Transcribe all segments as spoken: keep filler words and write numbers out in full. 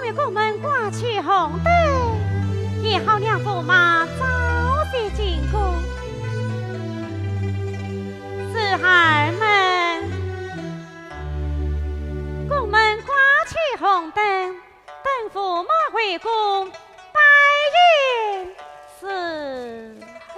为宫门挂起红灯，也好让驸马早些进宫。侍儿们，宫门挂起红灯，等驸马回宫，摆宴伺候。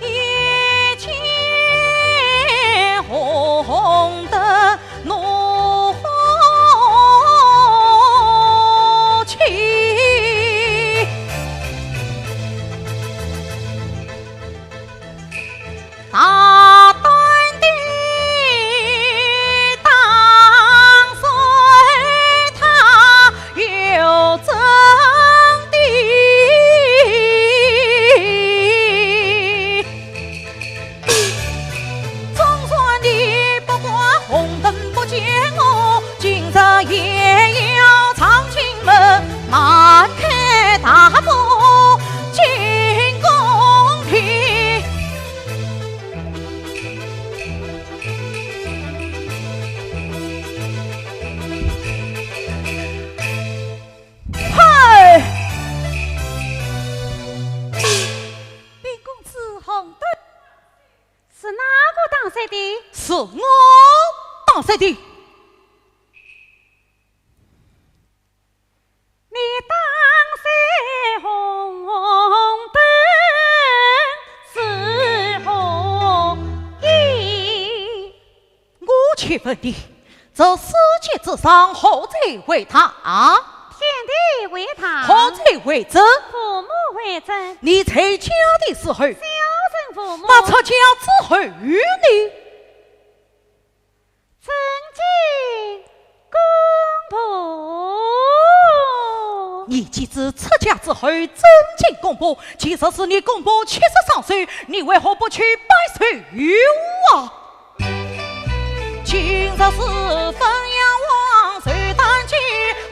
一见红灯怒火起，大胆地打碎他有证的。 总算你不挂红灯不见我，今日也要闯进门，迈开大步进宫去。嘿！禀公子，红灯 是哪个打碎的？是我打碎的。你打碎红灯是何意？我且问你， 这世界之上，何者为大？天地为大。何者为真？父母为真。你在家的时候，孝顺父母。那出家之后呢？尊敬公婆。你既知出家之后尊敬公婆，既然是你公婆七十三岁，你为何不去拜寿啊？ 今日是汾阳王寿诞期，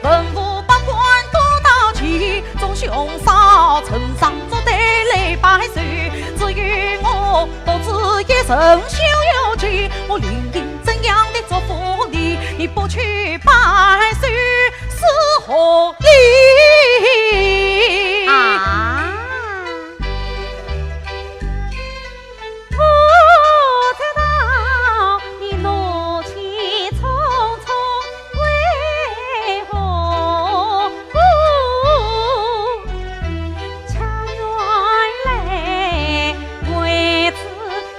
文武百官都到齐，众兄嫂成双作对来拜寿，只有我独自一人逍遥居。我另有怎样的祝福礼，你不去拜寿是何理？啊！ 不知道你怒气冲冲为何故？恰原来为此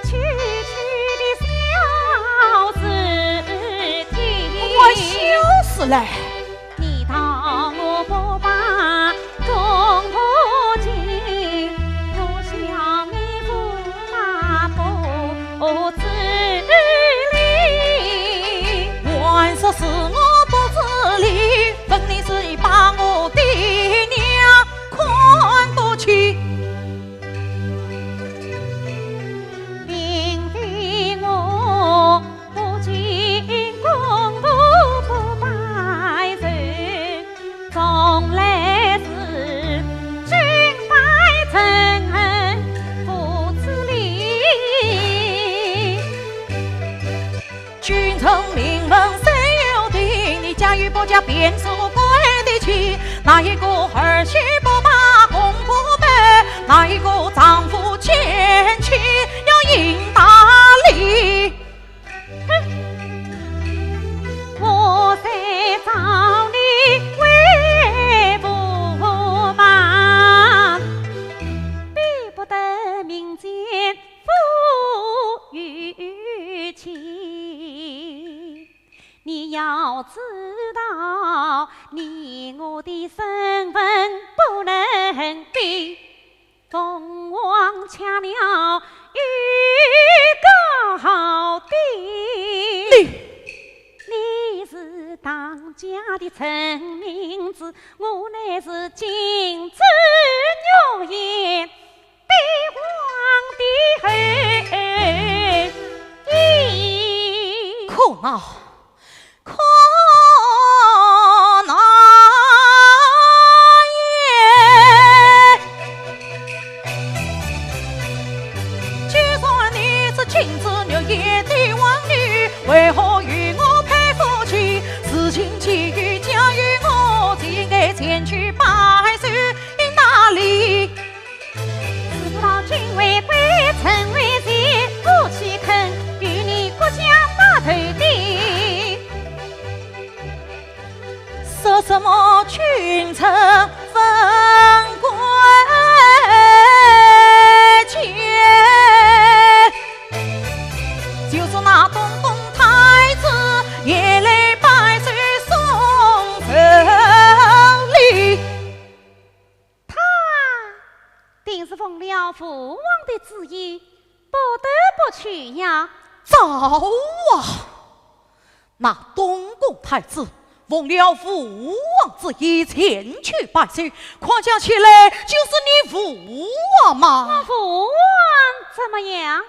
区区的小事情。我笑死了。 你道我不把公婆敬，我笑你不把婆子理。还说是我不自理，分明是你把我的娘看不起。并非我 不敬公婆不拜寿，从来是君拜臣恩父子礼。君臣名分谁有定？你家与不家便是我跪的起。哪一个儿媳不把公婆拜？哪一个丈夫见妻要行大礼？ 哼！我虽早立为驸马，比不得民间富裕妻。你要知道，你我的身份不能比。 凤凰雀鸟与高低。你，你是当家的陈明珠，我乃是金枝玉叶的皇帝后啊，可那也。既然你是金枝玉叶的王女，为何与我配夫妻？事情既已交与我，岂敢前去拜寿于那里？ 事到君为贵，臣为贱，我岂肯与你国家打头的？说什么君臣分贵贱？就是那东宫太子也来拜寿送寿礼。 他定是奉了父王的旨意，不得不去呀。糟啊！那东宫太子奉了父王旨意前去拜寿，看讲起来就是你父王嘛。我父王怎么样？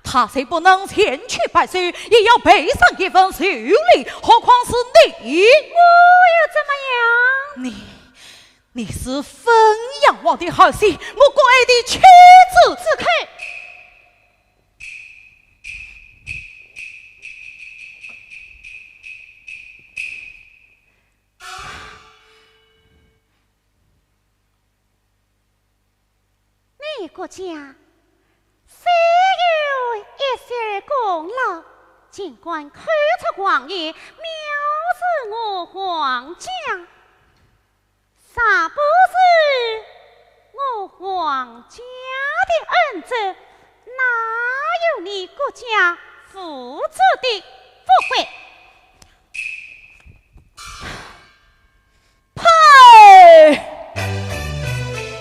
他虽不能前去拜寿，也要备上一份寿礼，何况是你？我又怎么样？你 你是汾阳王的后妃，穆桂英的妻子。住口！你国家虽有一些功劳，尽管口出狂言，藐视我皇家。 若不是我皇家的恩泽，哪有你国家富足的富贵？呸！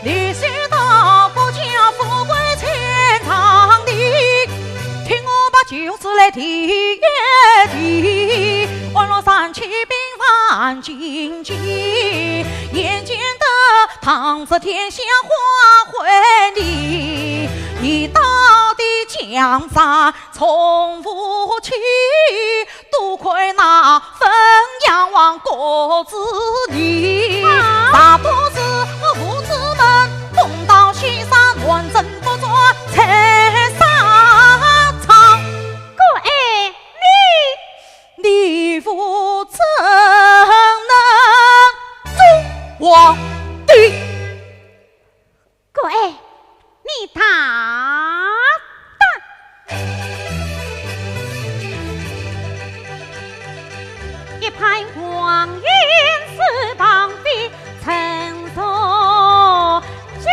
你是大国家富贵千丈的，听我把酒词来提一提，宛若三千兵 万金计，眼见得当时天下花灰地，一道的江山从无起，多亏那汾阳王郭子仪。啊！大都是无知们，东到西山，乱政不作，才上场。郭爱你 你父怎能做皇帝？郭爱，你大胆！一派妄言是绑匪， 臣说今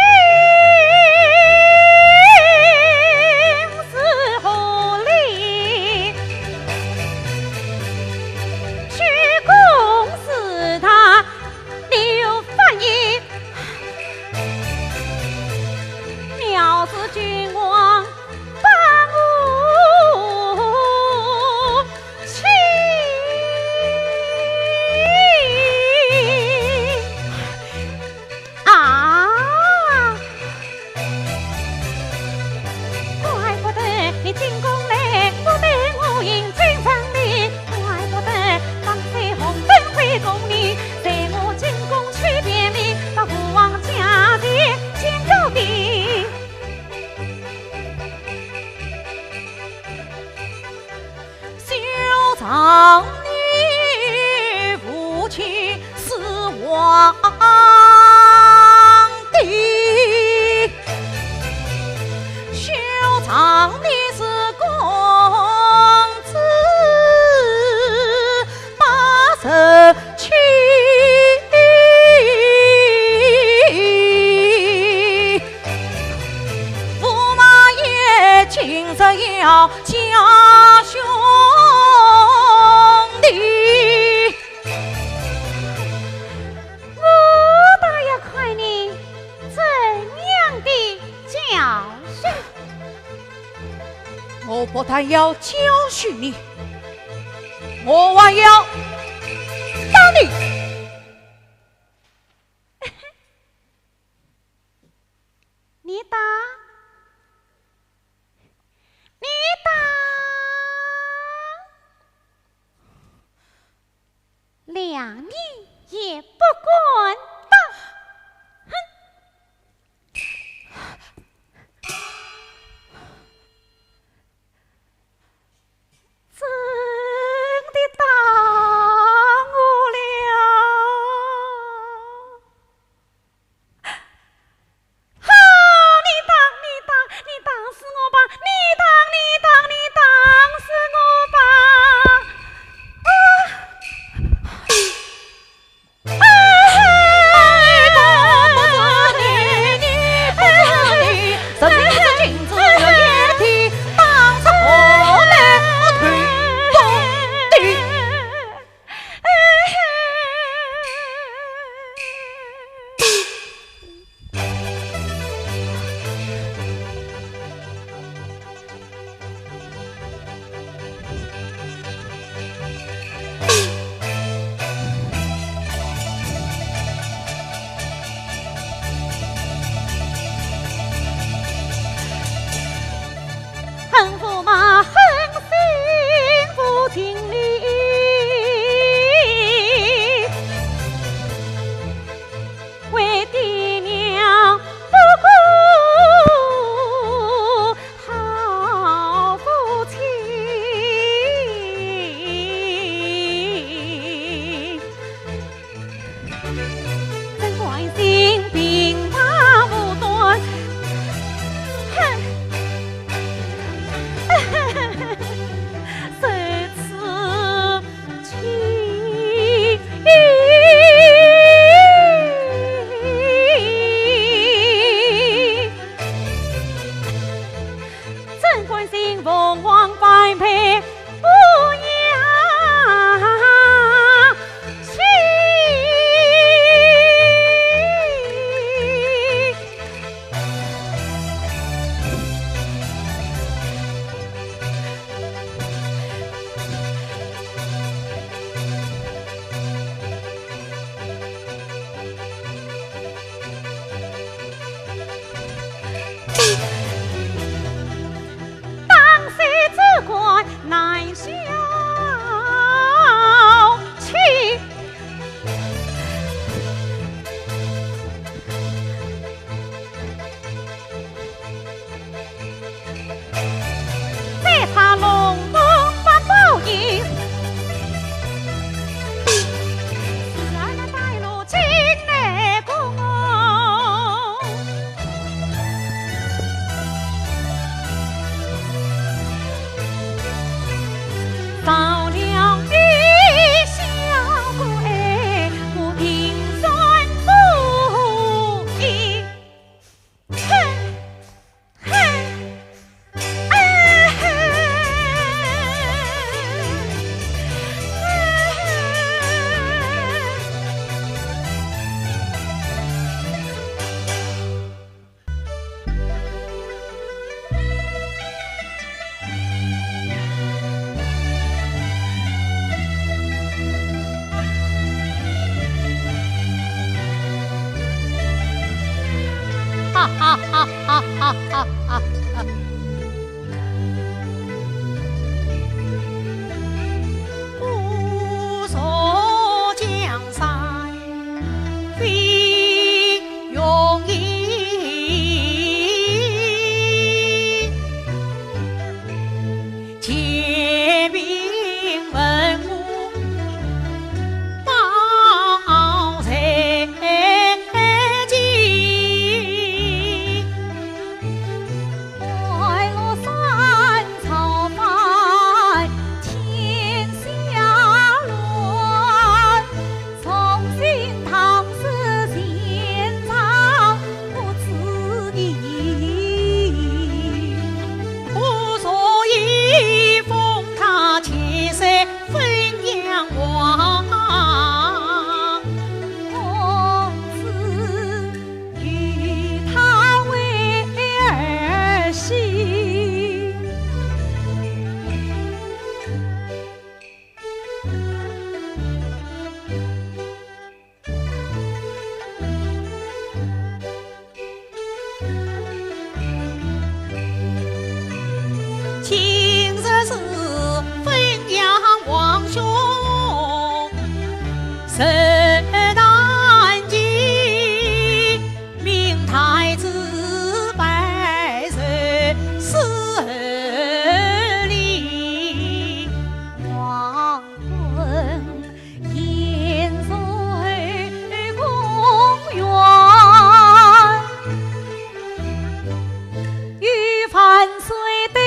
是何理？居功自大，你有法意，藐视君王，把我 妻啊！怪不得你进宫来，不得我迎君上礼，怪不得方才红灯会攻你，在我进宫去便礼，把父王家前见告的。 就仗你父亲是皇帝，就仗你是公子，把人欺。 驸马爷今日要见兄弟。我倒要看你怎样的教训。我不但要教训你，我还要打你。 你打，你打，新凤凰翻配乌鸦旗。当世之冠难消去。 再差龙凤八宝印，是俺那带路进来宫。到了一小鬼，我定然不依。 哼，哼，哎，哼，哎，哼。 哈哈哈哈哈哈哈哈！故所江山 飞云。前兵问我报谁计？ 快乐山朝翻天下乱，重新唐诗前朝不知已。我所以封他千岁汾阳王，公子 与他为儿媳。今日是汾阳王兄 寿诞期，命太子拜寿司礼。黄昏宴坐后宫院，与万岁对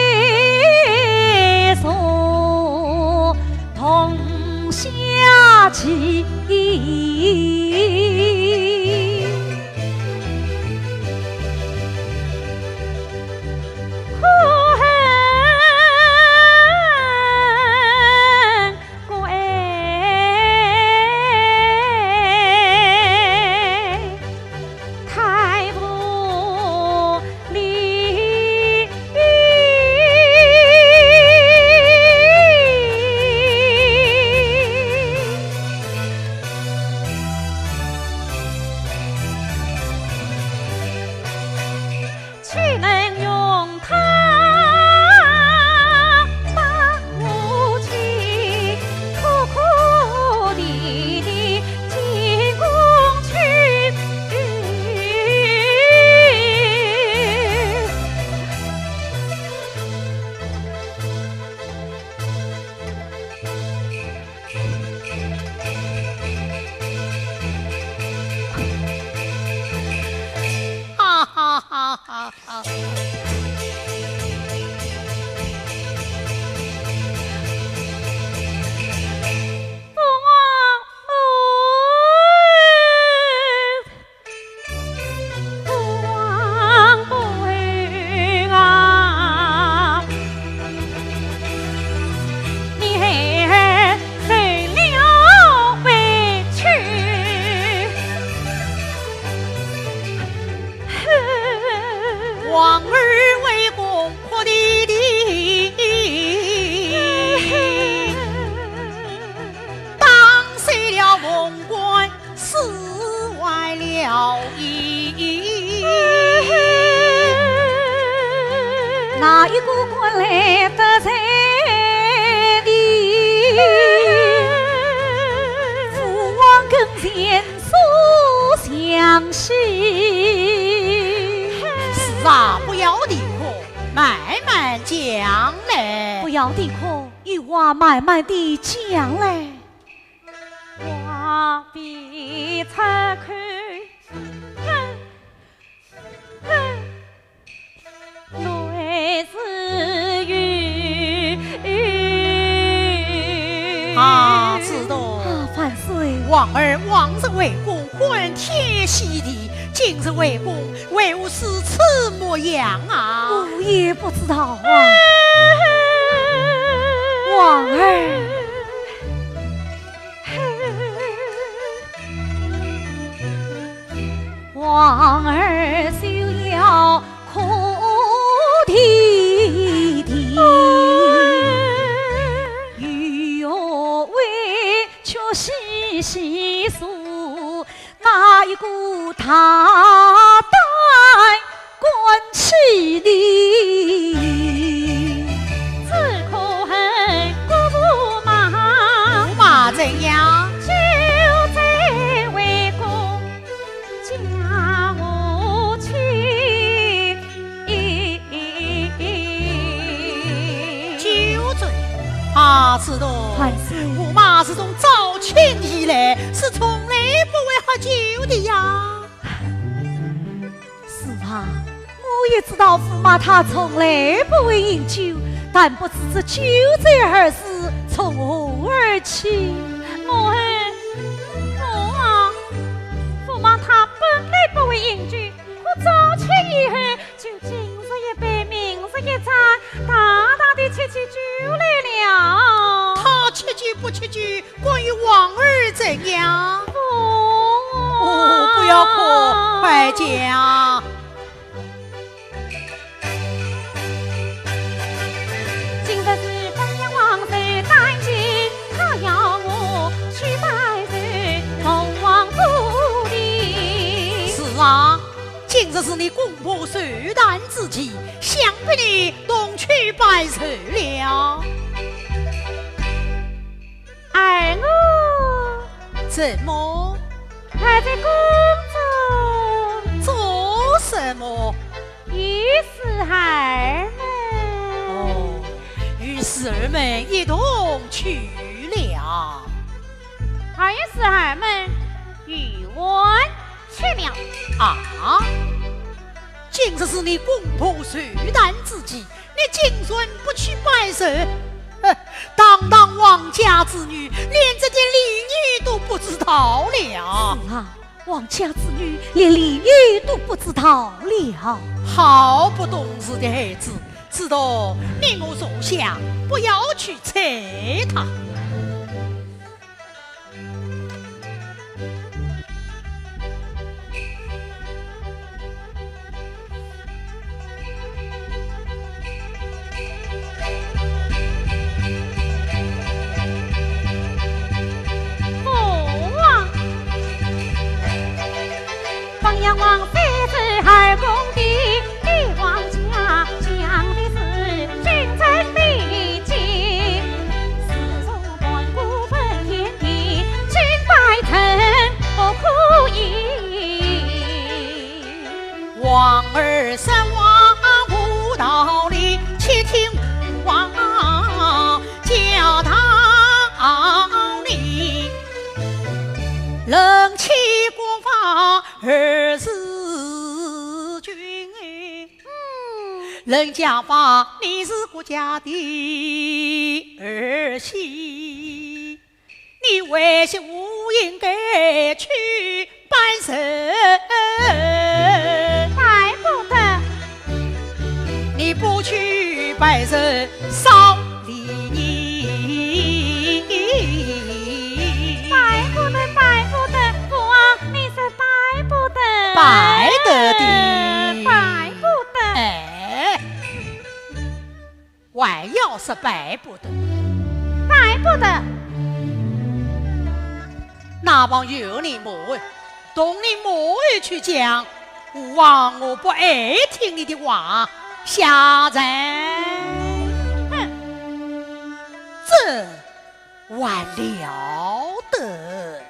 来得在你，父王跟前所相许。是啊，不要啼哭，慢慢讲来。不要啼哭，有话慢慢地讲来。话未出口， 泪自流。啊，子栋。啊，万岁。皇儿往日为公欢天喜地，今日为公为何是此模样啊？我也不知道啊。皇儿。 皇儿休要哭啼啼，与我委屈细细诉，哪一个他担 关起你。只可恨姑驸马，驸马怎样？酒醉为公家无亲。酒醉？啊，子栋，万岁。驸马自从招亲以来，是从来不会喝酒的呀。 是啊，我也知道驸马他从来不会饮酒，但不知这酒醉二字从何而起。母后，父王，驸马他本来不会饮酒，可招亲以后，就今日一杯，明日一盏，大大地吃起酒来了。他吃酒不吃酒， 关于皇儿怎样？父王。哦，不要哭，快讲。今日是本王王寿诞辰，他要我去拜寿凤凰府的。是啊，今日是你公婆寿诞之期，想必你同去拜寿了。 而我怎么？还在宫中。做什么？与侍儿们。哦，与侍儿们一同去了。而与侍儿们游玩去了。啊？今日是你公婆寿诞之期， 你竟然不去拜寿？哼，堂堂皇家之女，连这点礼仪都不知道了。是啊，皇家之女连礼仪都不知道了。好不懂事的孩子，子栋，你我坐下，不要去睬她。 父王。 方阳王三十二宫的帝王家，讲的是君臣礼敬。自从盘古分天地，君拜臣不可以。皇儿说话无道理，且听父王教导你。人欺国法 而事君。嗯。人家法，你是国家的儿媳，你为媳妇应该去拜寿。拜不得。你不去拜寿，少礼仪。拜不得，拜不得，父王，你说 拜不得。拜得的。拜不得。哎，还要说拜不得。拜不得。那旁有你母后，同你母后去讲，父王我不爱听你的话，下跪。还了得。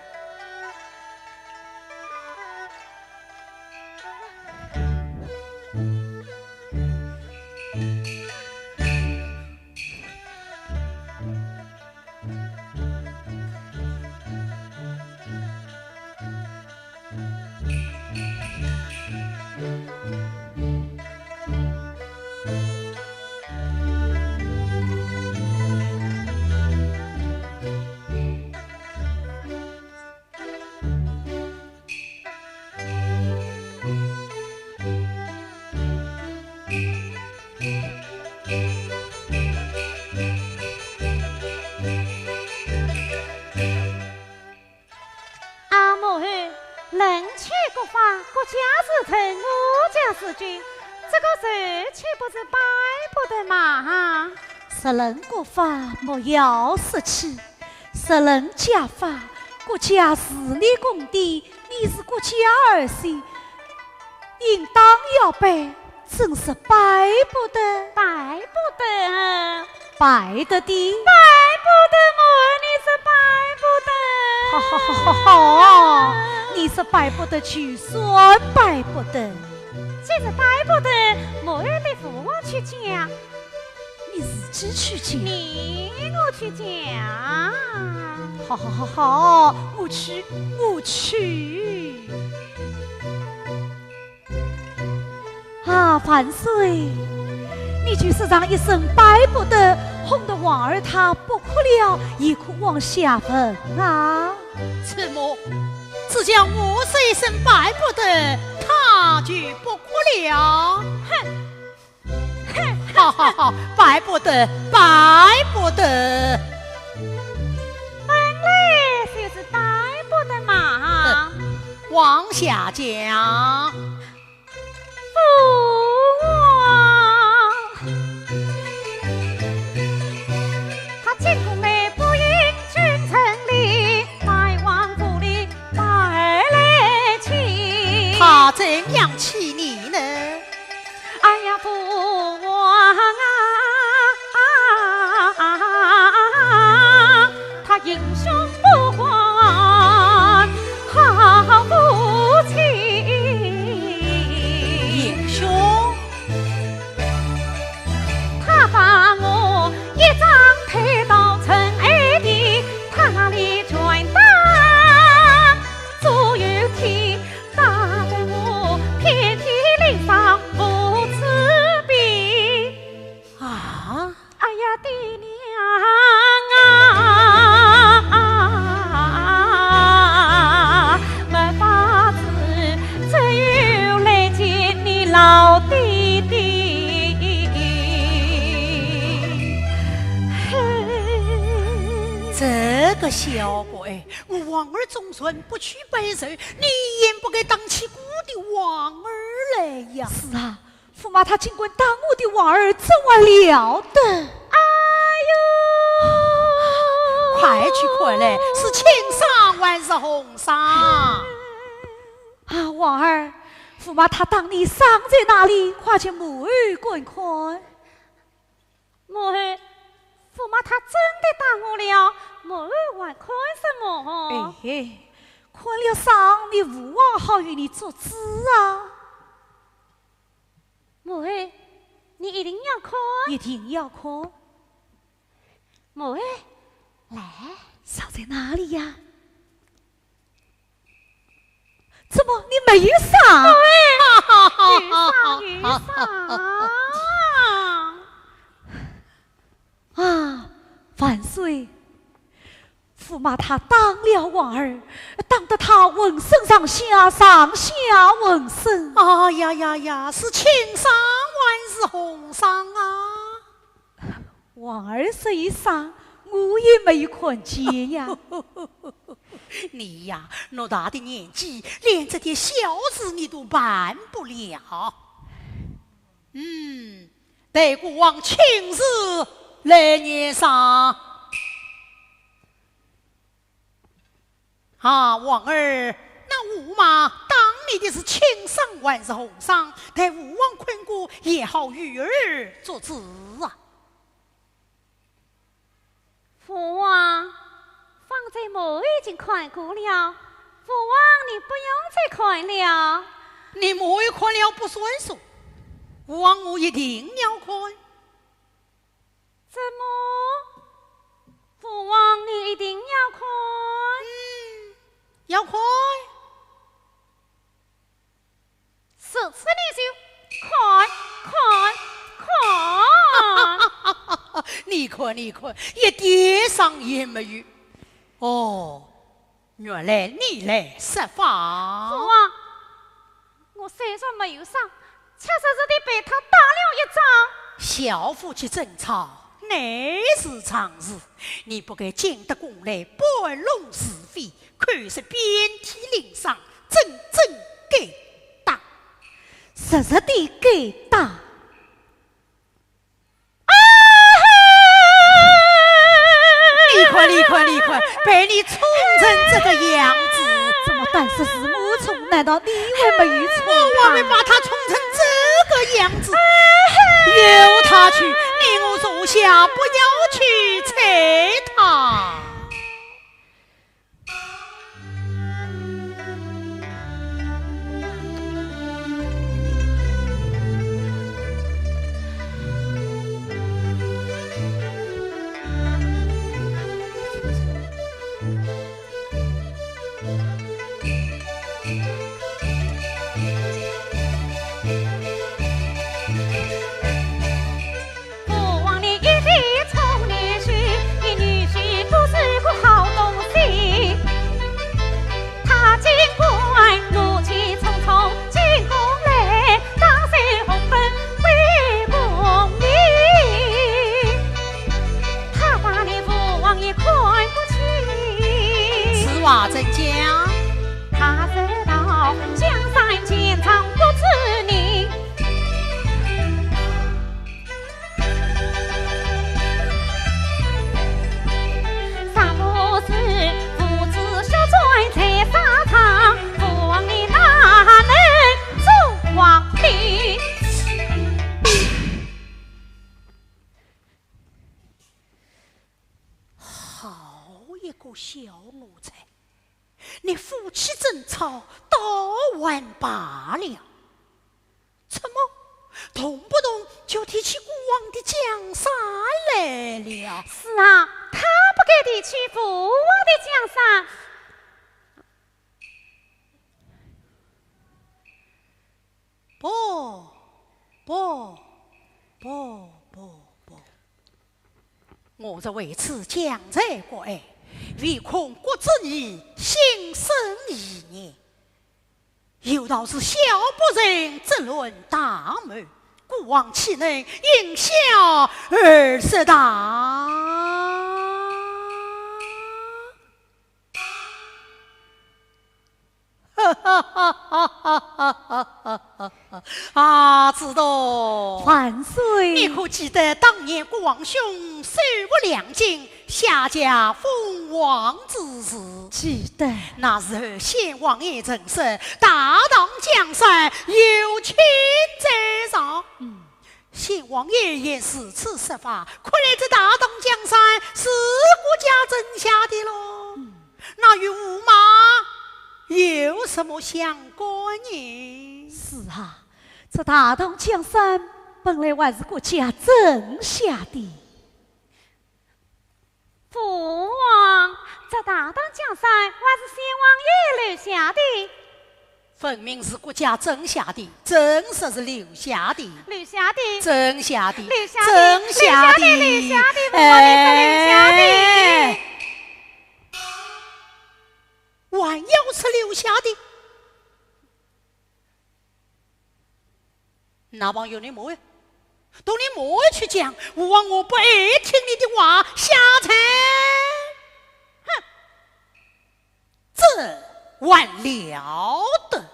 啊，母后，人欠国法，国家是臣，我家是君，这个仇岂不是摆不得嘛？说人国法，莫要说起；说人家法，国家是你公爹，你是国家儿媳，应当要摆， 真是摆不得。摆不得。摆得的。摆不得，母后，你是摆不得。好好好好好，你是摆不得，就算摆不得。既是摆不得，母后，你扶我去讲。你自己去讲。你我去讲。好好好好，我去，我去。 啊，万岁！你就是让一声摆不得，哄得皇儿他不哭了，也哭往下问啊。怎么，只叫我说一声摆不得，他就不哭了？哼！哼！哈哈哈，摆不得，摆不得！本来就是摆不得嘛。哼，往下讲。 父王，他进宫来不应君臣礼，败王府里败来气。他怎样气你呢？哎呀，父王啊！ 他英雄不换好夫妻。英雄？他把我一掌推倒成二地，他那里拳打左右踢，打得我遍体鳞伤无处避。啊？ 哎呀，爹娘啊，没法子，只有来见你老爹爹。这个小鬼，我皇儿总算不去拜寿，你也不该当起我的皇儿来呀。是啊， 驸马他竟敢打我的皇儿，怎么了得？哎呦！快去看来，是轻伤还是重伤？啊，皇儿，驸马他打你伤在哪里？快去摸一看。母后，驸马他真的打我了，母后还看什么？哎嘿，看了伤，你父王好与你作主啊。 母后，你一定要看。一定要看。母后，来。伤在哪里呀？怎么，你没有伤？母后，有伤，有伤。啊，万岁！ 驸马他打了皇儿，打得他浑身上下，上下浑身。啊呀呀呀，是轻伤还是重伤啊？皇儿这一伤，我也没有看见呀。你呀，偌大的年纪，连这点小事你都办不了。嗯，待孤王亲自来验伤。 啊，皇儿，那驸马打你的是轻伤还是重伤？待父王看过，也好与儿作主啊。父王，看过了，父王你不用再看了。你莫看了不算数，父王我一定要看。怎么？父王你一定要看？嗯，要看。 如此你就看，看，看。你看，你看，一点伤也没有。哦，原来你来说法。父王，我虽然没有伤，却实实地被他打了一掌。小夫妻争吵，乃是常事，你不该进得宫来搬弄是非， 口舌遍体鳞伤，真正该打。实实地该打。啊！你看，你看，你看，被你宠成这个样子。怎么，但是是我宠，难道你还没有宠他？我还没把他宠成这个样子。由他去，你我坐下，不要去睬他。 父王你一定宠女婿，你女婿不是个好东西。他竟敢怒气冲冲进宫来，打碎红粉为功名。他打你父王也看不起。此话怎讲？他说道：江山见长不知命。 若不是父子血债在沙场，父王你哪能做皇帝？好一个小奴才！ 你夫妻争吵倒还罢了，怎么动不动就提起孤王的江山来了？是啊，他不该提起父王的江山。 不，不，不，不，不。我若为此强占国爱，唯恐国之疑，心生疑念。有道是小不忍则乱大谋，孤王岂能因小而失大？ 啊，子栋。万岁。你可记得当年孤王兄手握两京，下嫁封王之事？记得。那时候先王爷曾说，大唐江山有卿在上。嗯。 先王爷也如此说法，看来这大唐江山是国家争下的喽。嗯。那与驸马有什么相关呢？是啊，这大唐江山本来还是国家争下的。 父王，这大唐江山还是先王爷留下的。分明是国家争下的，怎说是留下的？留下的。争下的。留下的。争下的。留下的，留下的，父王，你说留下的。哎。还要说留下的？ 那朋友，你莫，同你莫去讲，父王我不爱听你的话，下贱。哼，这还了得！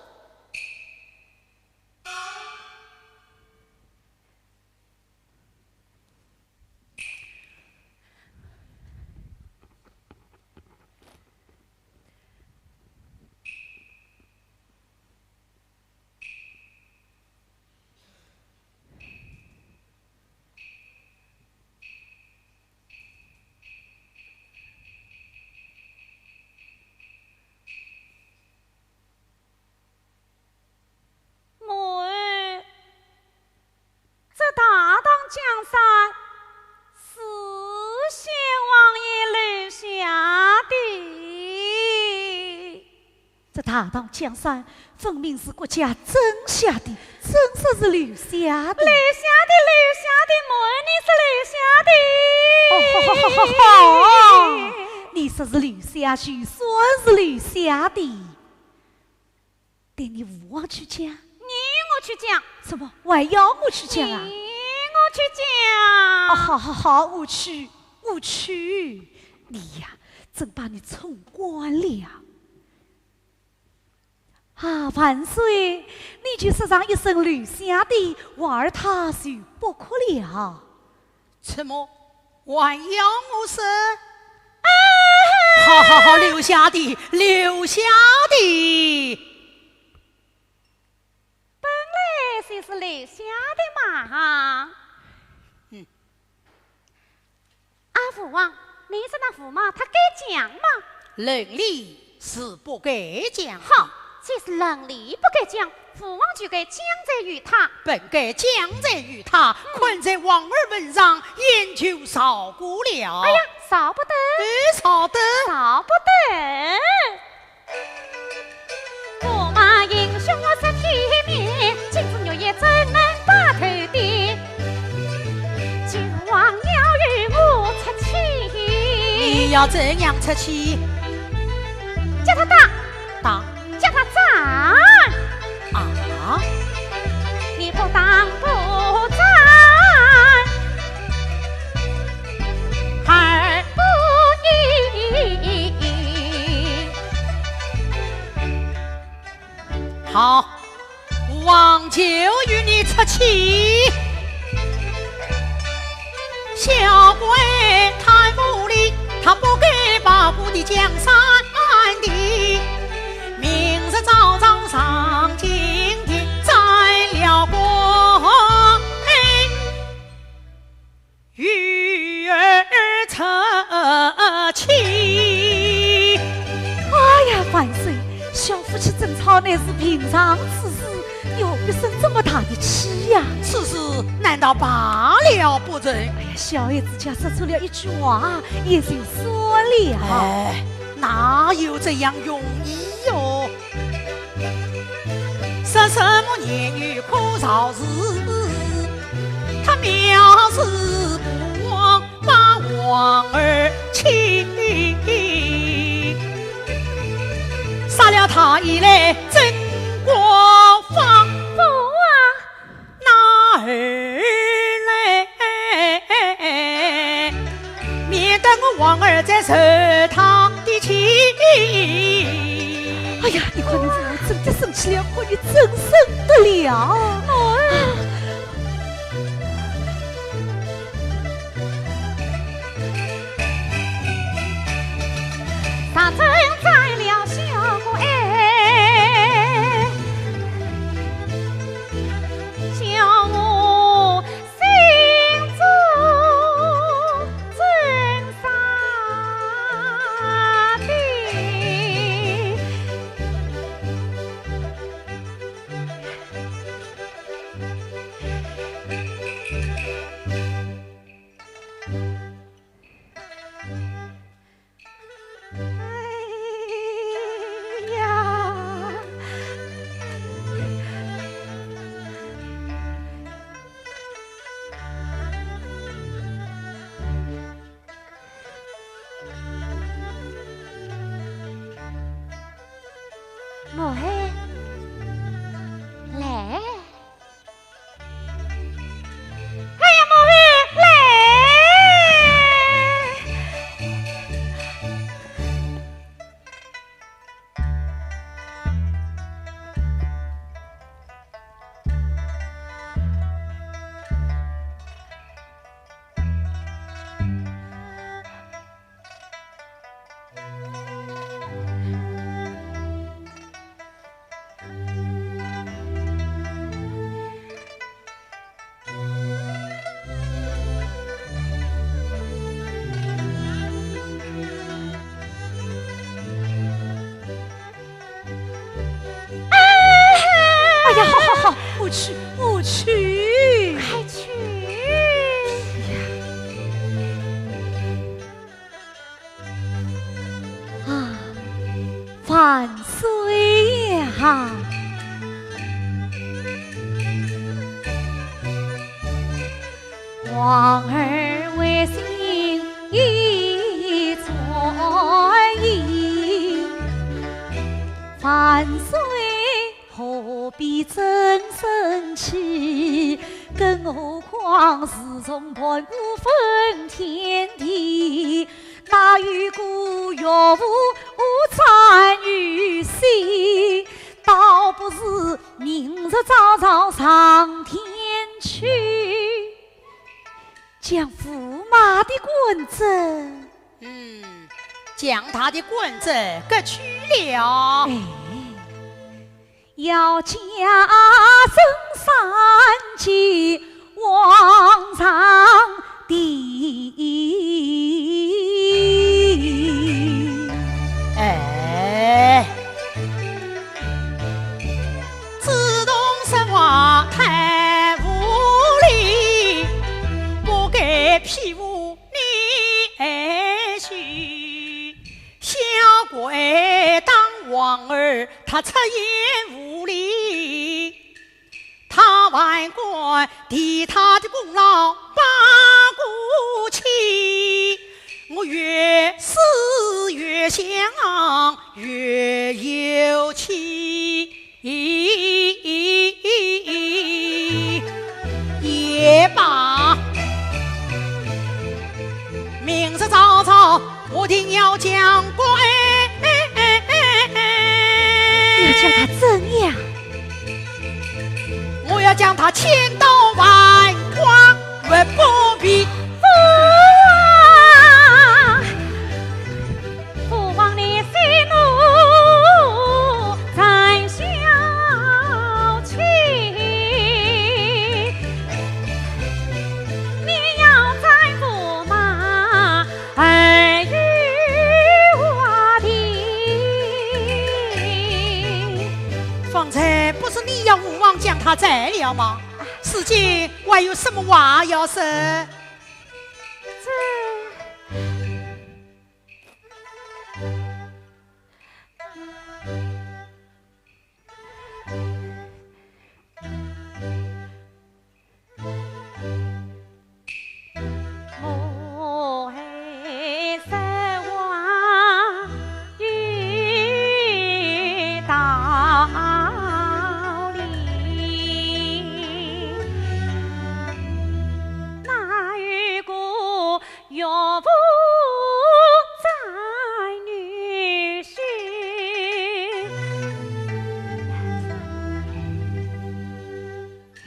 大唐江山分明是国家曾骁的，怎说是留下的？留下的，留下的，满你是留下的。哦，好好好好好，你说是留下就算是留下的。对你父王去讲？你我去讲。怎么，还要我去讲啊？你我去讲。哦，好好好，我去，我去。你呀，真把你宠惯了。 啊，万岁，你就说上一声留下的，皇儿他就不哭了。怎么，还要我说？啊！好好好，留下的，留下的。本来就是留下的嘛。嗯。 啊，父王，你说那驸马他该讲吗？论理是不该讲。好，既是论理不该讲，父王就该将罪于他。本该将罪于他，嗯。看在皇儿份上，也就饶过了。哎呀，饶不得。哎，饶得。饶不得。 驸马英雄我是体面，今日月夜怎能把头低？今日王爷与我出气。你要怎样出气？叫他打。打？叫他斩。啊？你不打不斩，儿不依。 好，王就与你出气。小鬼太无礼，他不该把我的江山的，明日早早上金殿斩了官。 与儿成亲。哎呀，万岁，小夫妻争吵乃是平常之事，你何必生这么大的气呀？此事难道罢了不成？哎呀，小孩子家说错了一句话，也就算了。哎，哪有这样容易哟？ 说什么言语可饶是，他藐视不忘把皇儿妻。杀了他以来真国法。不啊。 哪儿来？免得我王儿再受他的气。哎呀，你看你父王真的生气了，看你怎生得了。哎。 他真斩了小鬼，叫我心中真伤的。 哎呀！母后，来。 哎呀，母后，来！哎呀，好好好，我去，我去。快去！啊，万岁！啊。王儿为信已转移，万岁何必真生气？更何况侍从伴舞分天地，哪有个岳父站于西？倒不如明日早早上殿去，将驸马的官职，嗯，将他的官职革去了。哎，要加增三级，皇上的。哎，子东说话太无礼，不该批评你儿媳。 下跪当王儿，他出言无礼，他还敢替他的功劳把过去，我越思越想越有气。 也罢，明日早朝我定要将官，要将他怎样？我要将他千刀万剐，不必。父王！ 父王，你息怒，暂消气。你要斩驸马，还有话题。方才不是你要父王将他斩了吗？如今还有什么话要说？这…… 岳父斩女婿，孩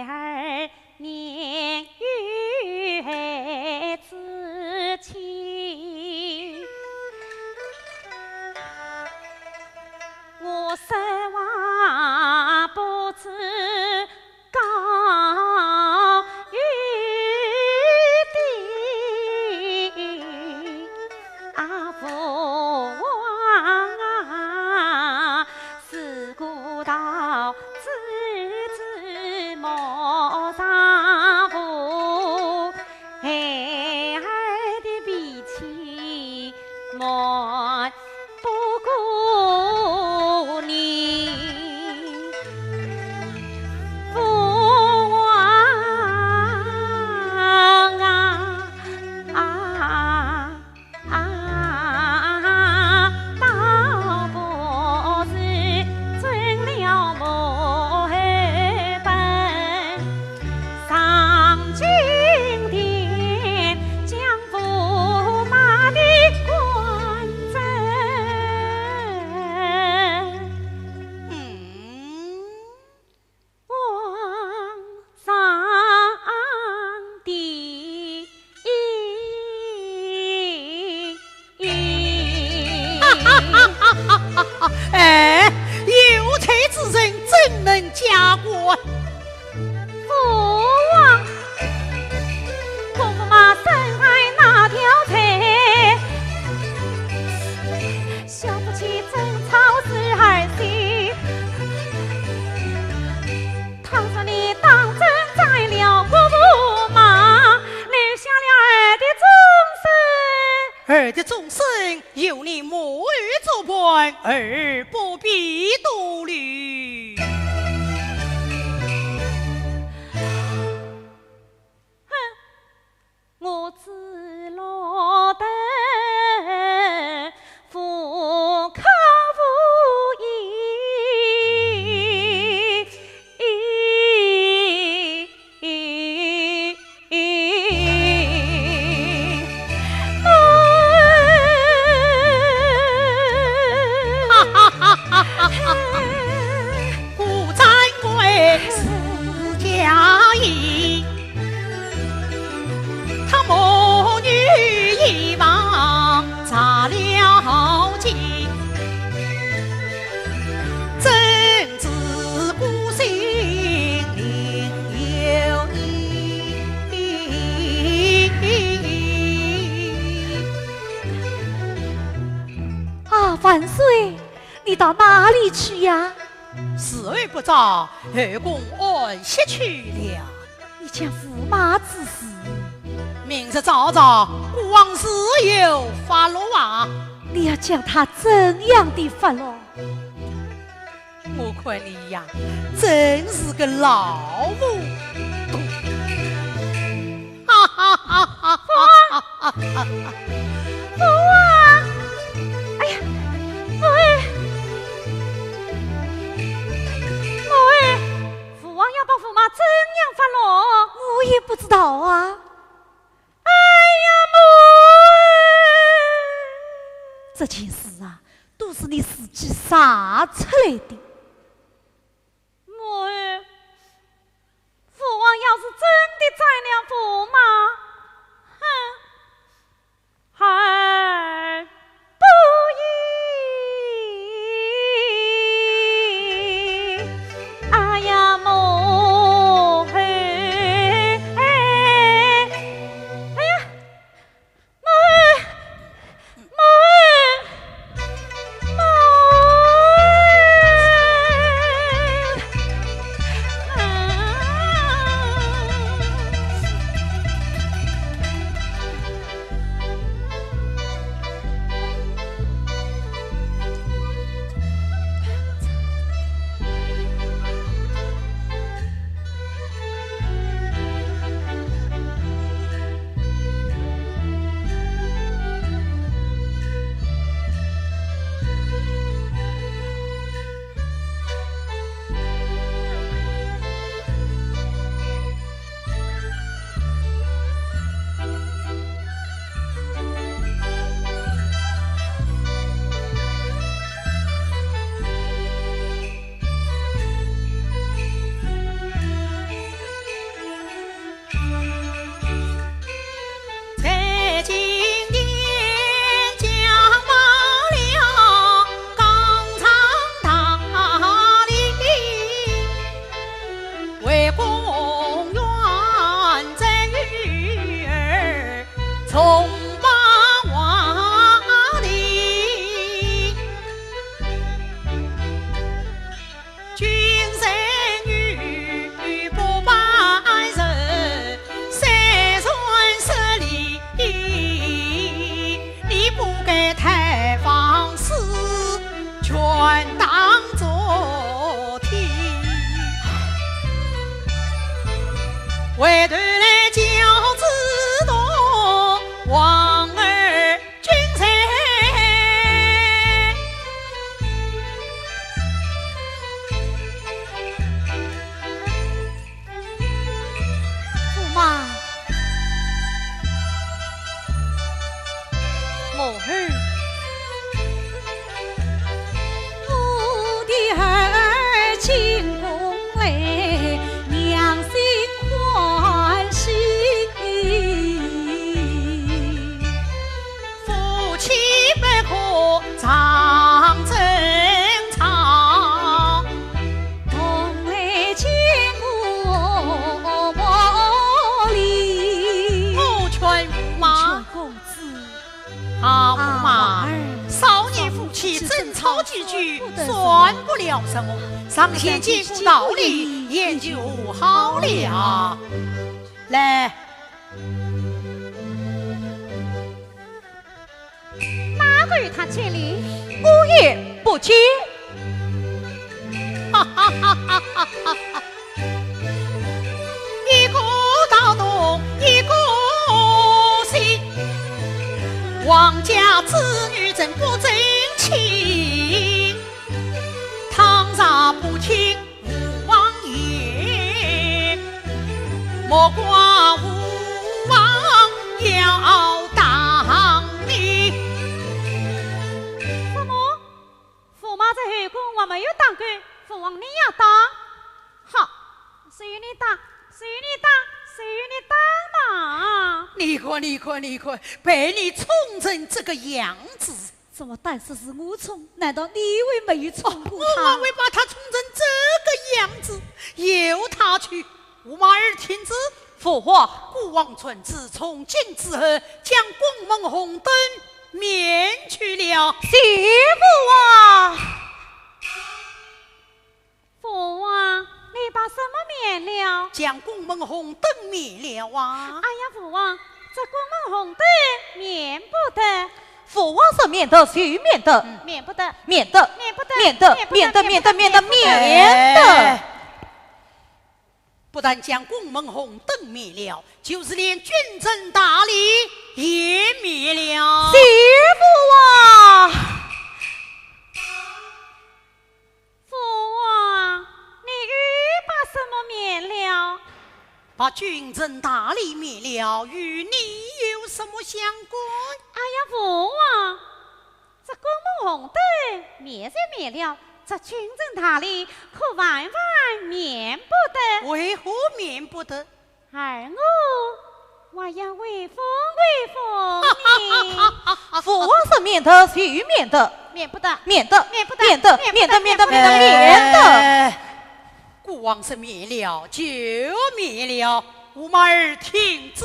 儿年幼孩子气。我说话不知 高与低。这终身由你母后作伴，儿不必多虑。哼，我只落得无靠无依。哈哈哈哈哈！孤掌贵是家业，他母女一旁照料起，真 知孤星另有意。啊，万岁，你到哪里去呀？时候不早，后宫安歇去了。你家驸马之事？明日早朝，孤王自有发落啊。你要将他怎样的发落？ 我看你呀，真是个老糊涂。哈哈哈哈哈哈！父王，哎呀，母后，母后，父王要把驸马怎样发落？我也不知道啊。 哎呀，母后！这件事啊，都是你自己惹出来的。母后，父王要是真的斩了驸马，哼，孩儿 不依。哎呀，母后，哎，哎呀，母后，母后，母后。驸马。母后。我劝驸马。我劝公子。啊，驸马，啊，少年夫妻争吵几句，算不了什么。上前见过道理，也就好了。来。与他见礼？我也不见。哈哈哈哈哈哈！一个大东一个西，王家子女真不争气。倘若不听 父王言，莫怪父王要打你。什么？驸马在后宫还没有打过，父王你要打？好，谁与你打？谁与你打？谁与你打嘛？你看，你看，你看，被你宠成这个样子。 怎么单说是我宠？难道你还没有宠过他？我还会把他宠成这个样子，由他去。驸马儿听旨。父王。孤王传旨，从今之后，将宫门红灯免去了。谢父王。 父王，你把什么免了？将宫门红灯免了啊！哎呀，父王，这宫门红灯免不得。父王说免得就免得。嗯。免不得。免得。免不得。免得，免得，免得，免得，免得，免得，免得。免得。哎，不但将宫门红灯免了，就是连君臣大礼也免了。谢父王。 父王，你又把什么免了？把君臣大礼免了，与你有什么相关？哎呀，父王，这宫门红灯免是免了，这君臣大礼可万万免不得。为何免不得？ 而我还要威风威风呢。父王说免得就免得。免不得。免得。免不得。免得，免得，免得，免得，免得，免得。哎，孤王说免了就免了，驸马儿听旨。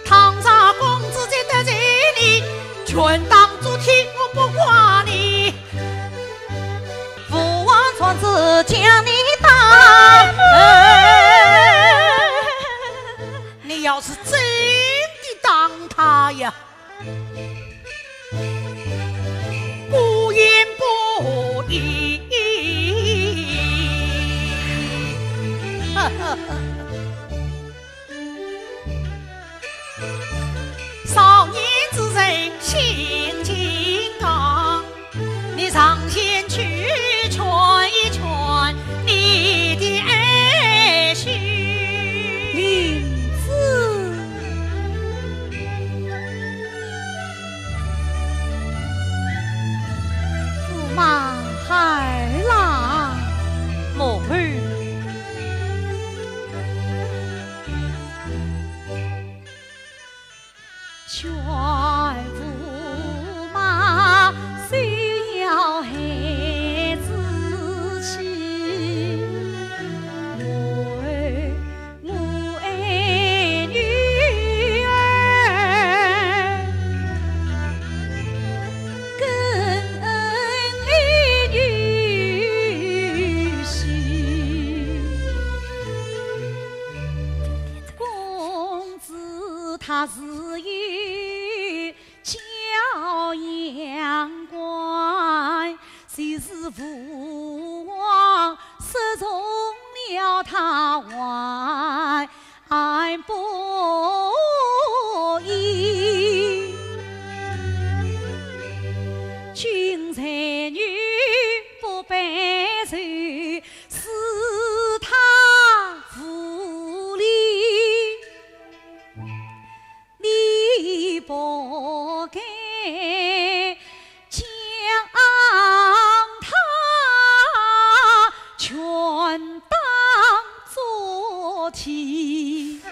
倘若公子再得罪你，权当做天，我不怪你。父王传旨将你打。哎，你要是真的打他呀， 不言不语。少年之人性情刚，你上前去劝一劝你的爱婿。灵芝。 驸马儿啦。母后。劝驸马休要孩子气，我 我爱女儿，更爱女婿。公子他自幼 教养乖，就是父王失宠了他还不依。君才女不拜寿，是他无礼。 你不该将他权当做天。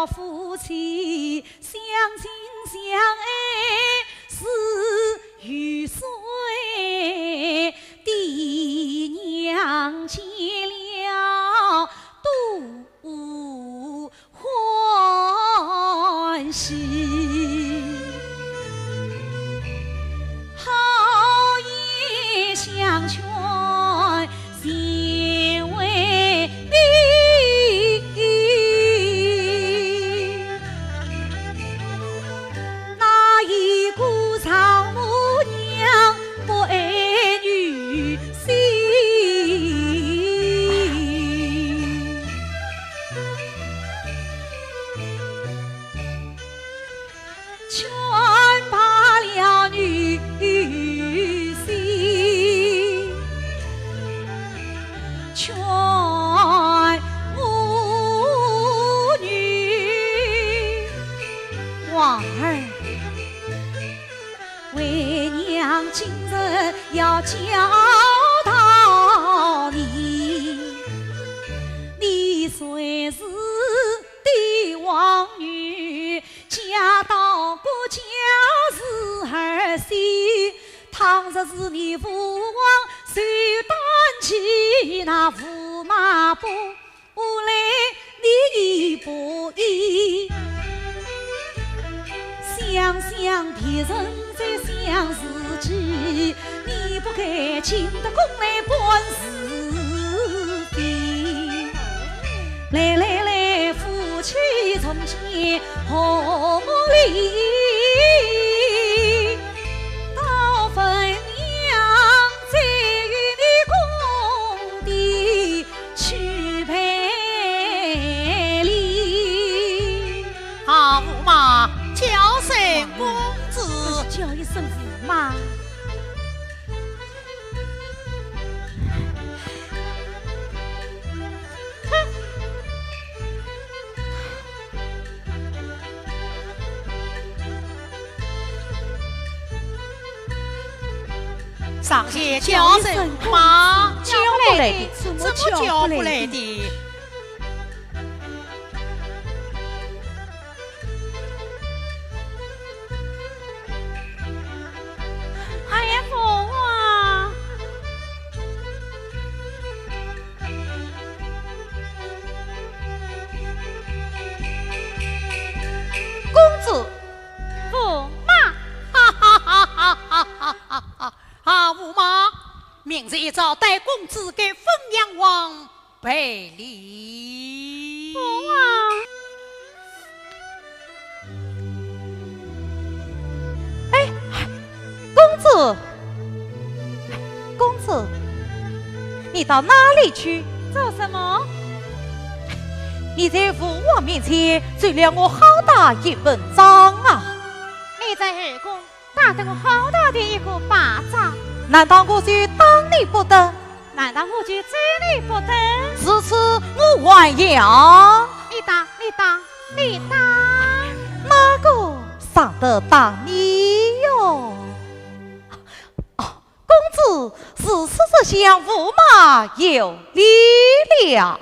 夫妻相亲相爱似雨水，爹娘见了多欢喜。好言相劝， 谁为你？哪一个丈母娘不爱女婿？劝罢了女婿，劝我女。婉儿，为娘今日要教导你，你虽是 帝王女，嫁到顾家是儿媳。倘若是你父王受打击，那驸马不来你亦不依。想想别人 在想自己，你不该进得宫来办事的。来来来，夫妻重见和睦哩，到汾阳再与你公爹 去赔礼。啊，驸马，叫声公子。叫一声驸马。哼！ 上前叫声妈，叫不来的，怎么叫不来的？哎呀，父王！ 公子。驸马。哈哈哈哈哈哈哈哈！啊，驸马，明日一早带公子给汾阳王赔礼。父王。 哎，公子，公子，你到哪里去？做什么？你在父王面前奏了我好大一本章啊！你在后宫打得我好大的一个败仗。难道我就打你不得？ 难道我就咒你不得？如此我还要。你打，你打，你打！哪个上得打你哟？哦，公子如此设想，驸马有礼了。